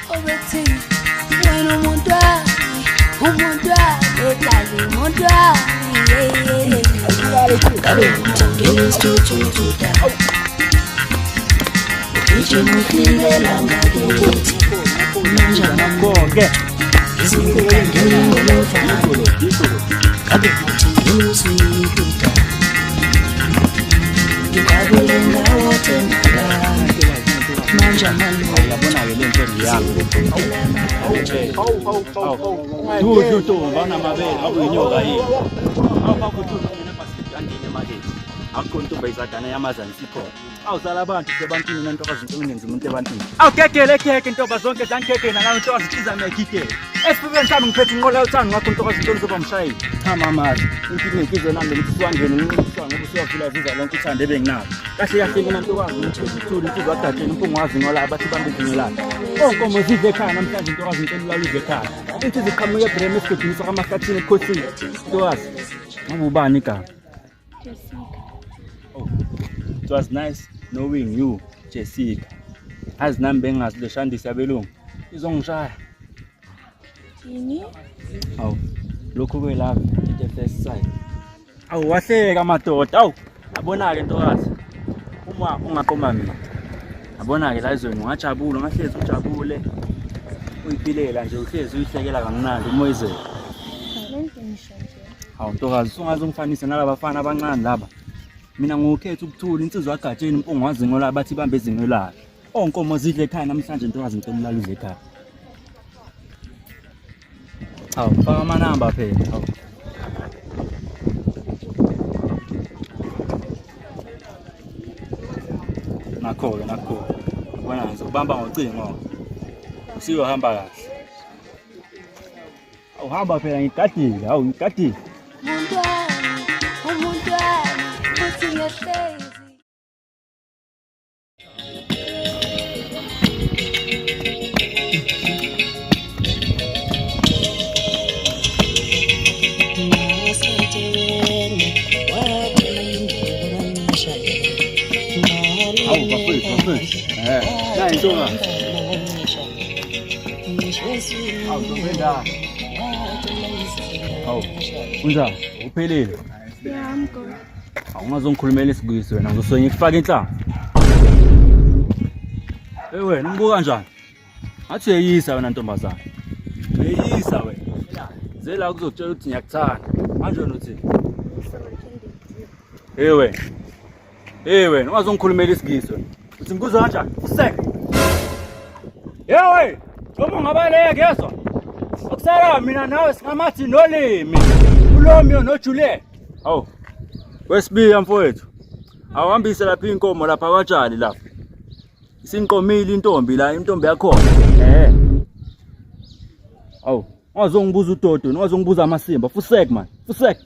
Obethi wena umuntu wami, umuntu wami, ehlale umuntu wami, yeah, yeah. Ngabe ngithengele isithuthuthutha. Ugijima ufikela ngakithi. Manje Nakho-ke. ngizikhandela ngolovane. Ngabe ngithengele uswidi. Ngidabule ngawathenga. Manje amalunga Uyabona-ke le nto ngiyami. Dudu ntombi awunamabele awuyinyoka yini? Awubakuthi ungena ebhasikidi angene emakethe. Akukho intombi ayizagana yamazane sikhona. Awuzala abantu sebantwini nantokazi into engenzi umuntu ebantwini. Awugegele khekhe ntoba zonke zangikhekhe nalawo ntokazi ihliziyo yami ayigidele. Esifubeni sami ngiphethe inqola yothando ngakho ntokazi into ngizoba mshayeli. Cha mamazi, inkinga inhliziyo nami bengithi siwangene nginqiswa ngoba usuyavula vuza lonke uthando ebenginalo. Kahle kahle mina ntokazi ngiphethe uthuli insizwa agatsheni umpungu wazi ngola abathi bambe izinyo lakhe. Onkomo zidle ekhaya namhlanje ntokazi ngicela ulale udle ekhaya. Ithi ziqhamuke eBrem esigodini sakamahlathini ebukhosini. Ntokazi, ngabe ubani igama? Jessica. Oh, it was nice knowing you, Jessica. Azi nami bengingazi le shandisi yabelungu. Izongishaya. Yini? Awu, lokhu kwe-love at the first sight. Awu, wahleka madoda. Awu, yabona-ke ntokazi. Uma ungaqoma mina. Yabona-ke la ezweni ungajabula, ungahlezi ujabule. Uyiphilela nje, uhlezi uyihlekela kamnandi umoyizela. Lenze ngisho nje. Hawu ntokazi, usungaze ungifanise nalabafana abancane laba. Mina ngokhetha ukuthula insizwa agatsheni impungu wazingo la bathi bambe izingo lakhe. Onkomo zidle ekhaya namhlanje ntokazi ngicela ulale udle ekhaya. Hawu, faka amanamba phela. Hawu. Nakho-ke nakho. Ubona ngizokubamba ngocingo. Usiyohamba kahle. Awuhamba phela ngigadile, hawu ngigadile. Umuntu wami, umuntu wami, futhi ngiyahlezi. Hawu bafethu, bafethu. Eh, nayi intokazi. Hawu ntombi endala. Hawu, kunjani? Uphelile? Yeah, I'm good. Hawu ungazongikhulumela isigwisi wena, ngizosuke ngikufaka inhlamba. Hey wena, ungibuka kanjani? Ngathi uyeyisa wena ntombazane. Uyeyisa wena. Zela kuzokutshela ukuthi ngiyakuthanda. Manje wena uthini? Hey wena. Hey wena, ungazongikhulumela isingisi wena. Uthi ngikuzwa kanjani? Useke. Yewe, noma ungabaleka yezwa. Okusala mina nawe singamathi nolimi. URomeo noJuliet. Hawu. Wesibiya mfowethu. Awuhambise lapha inkomo lapha kwatshali lapha. Isinqomile intombi la, intombi yakhona. Eh. Awu, ungazongibuza udodo, ungazongibuza amasimba. Fusek man. Fusek.